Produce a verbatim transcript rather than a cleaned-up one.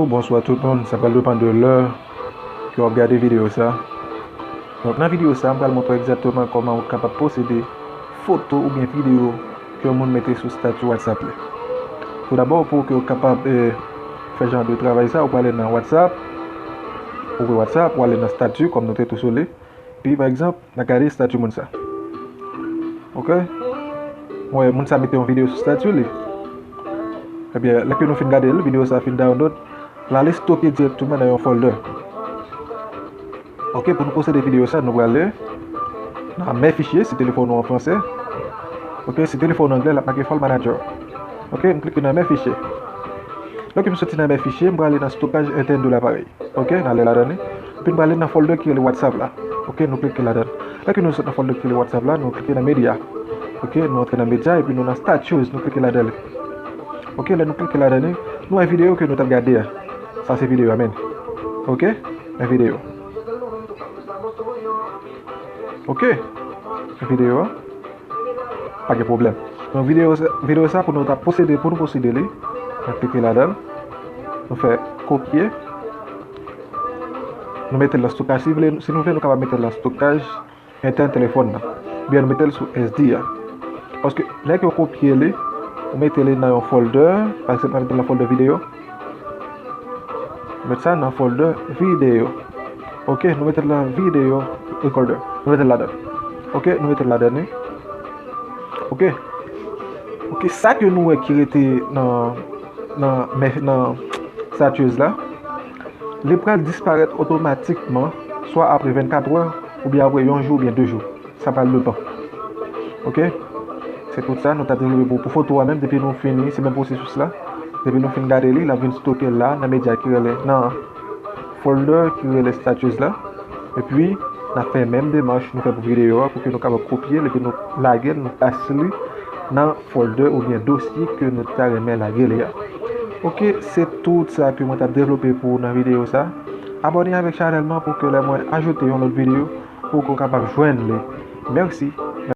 Bonswa tout moun, sa pral depann de lè ke w ap gade videyo sa. Donk, nan videyo sa, m pral montre w egzakteman kòman ou kapab posede foto oubyen videyo ke yon moun mete sou stati WhatsApp li. Toudabò, pou ke w kapab, eh, fè jan de travay sa, ou prale nan WhatsApp, ouvri WhatsApp, ou ale nan stati, kòm nou te tou sou li. Epi, pa egzanp, n a gade stati moun sa. Ok? Mwen, moun sa mete yon videyo sou stati li. Ebyen, lè ke nou fin gade l, videyo sa fin download, l ale stoke dirèkteman nan yon folder. Ok, pou nou posede videyo sa, nou prale nan mè fichye, si telefòn ou an fransè. Ok, si telefòn ou anglè, l ap make File Manager. Ok, m klike nan mè fichye. Lè ke m soti nan mè fichye, m prale nan stokaj entèn de laparèy. Ok, n ale ladan li. Epi n prale nan folder ki rele WhatsApp la. Ok, nou klike ladan. Lè ke nou sot nan folder ki rele WhatsApp la, nou klike nan medya. Ok, nou antre nan medya epi nou nan status, nou klike ladan li. Ok, lè nou klike ladan li, nou wè videyo ke nou t ap gade a. Sa se videyo a, men. Ok, men videyo. Ok, men videyo a. Pa gen pwoblèm. Donk, videyo sa, videyo sa pou nou ta posede, pou nou posede li, nou klike ladan l, nou fè kopye, nou mete l nan stokaj. Si vle, si nou vle, nou kapab mete l nan stokaj entèn telefòn nan. Oubyen nou mete l sou S D a. Paske, lè ke w kopye li, ou mete li nan yon folder, pa egzanp, mwen mete l nan folder videyo, Met sa nan folder videyo. Ok, nou mete l nan videyo recorder. Nou mete l ladan. Ok, nou mete l ladan li. Ok. Ok, sa ke nou wè ki rete nan, nan, men, nan status la, li pral disparèt otomatikman, swa apre vennkat è, oubyen apre yon jou, oubyen de jou. Sa pral depann. Ok? Se tout sa nou ta devlope pou, pou foto a menm, depi nou fini, se menm pwosesis la. Depi nou fin gade li, l ap vin stoke la, nan medya ki rele, nan folder ki rele status la. Epi, n ap fè menm demach nou fè pou videyo a, pou ke nou kapab kopye l, epi nou lage l, nou pase li nan folder oubyen dosye ke nou ta renmen lage li a. Ok, se tout sa ke mwen t ap devlope pou ou nan videyo sa. Abòne avèk chanèl mwen pou ke lè mwen ajoute yon lòt videyo, pou ke w kapab jwenn li. Mèsi.